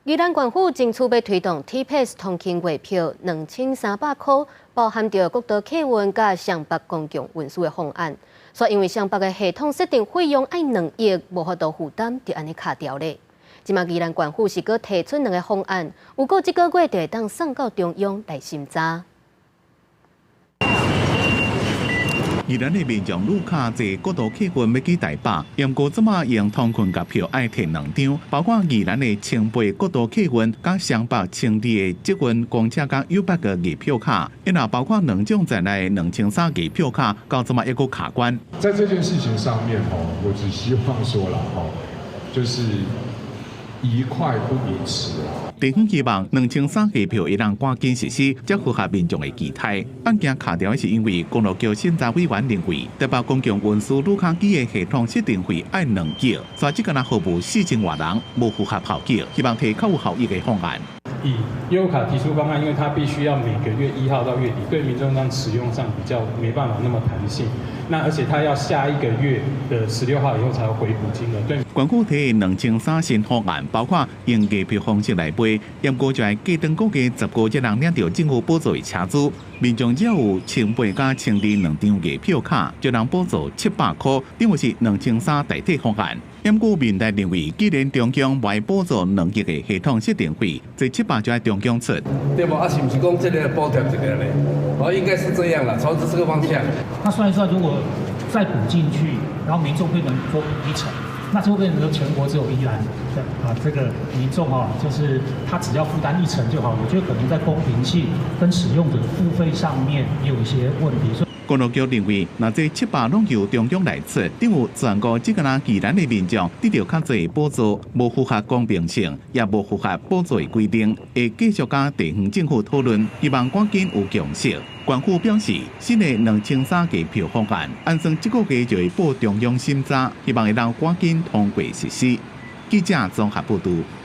宜蘭縣府爭取欲推動 T-Pass 通勤月票2300箍，包含著國道客運佮雙北公共運輸的方案。煞因為雙北的系統設定費用愛2億，無法度負擔，就按呢卡掉咧。這馬宜蘭縣府是閣提出兩個方案，預估這個月就會當送到中央來審查。宜蘭的民眾綠卡坐國道客運欲去台北，毋過這馬用通勤月票愛提兩張，包括宜蘭的清八國道客運、佮雙北清二的捷運公車佮YouBike 的月票卡，抑若包括兩種在內2300月票卡，到這馬猶閣卡關。在這件事情上面，吼，我只希望說啦，吼，就是宜快不宜遲。地方希望2300月票會當趕緊實施，才符合民眾的期待。案件卡掉是因為公路局審查委員認為，台北公共運輸綠卡機的系統設定費愛2億，所以這個若服務4000外人，無符合效益，希望提較有效益的方案。以悠遊卡提出方案，因為它必須要每個月1號到月底，對民眾上使用上比較沒辦法那麼彈性。那而且它要下一個月的16號以後才會回補金額。對，縣府提2300新方案，包括用月票方式來買，毋過就愛隔頓估計10個月才能領著政府補助的車資。民眾只要有清八佮清二兩張月票卡，就能補助700箍，等於是2300代替方案。毋過民代認為，既然中央無愛補助2億的系統設定費，這七百就愛中央出。對無？啊，是毋是講這個補貼一個咧？哦，應該是這樣啦，朝著這個方向。那算一算，如果再補進去，然後民眾變成多補一成，那就會變成全國只有宜蘭啊，這個民眾啊，就是他只要負擔一成就好。我覺得可能在公平性跟使用者付費上面也有一些問題。公路局認為，若這七百攏由中央來出，等於全國只敢若宜蘭的民眾得著較濟補助，無符合公平性，也無符合補助的規定，會繼續佮地方政府討論，希望趕緊有共識。縣府表示，新的2300月票方案，按算這個月就會報中央審查，希望會當趕緊通過實施。記者綜合報導。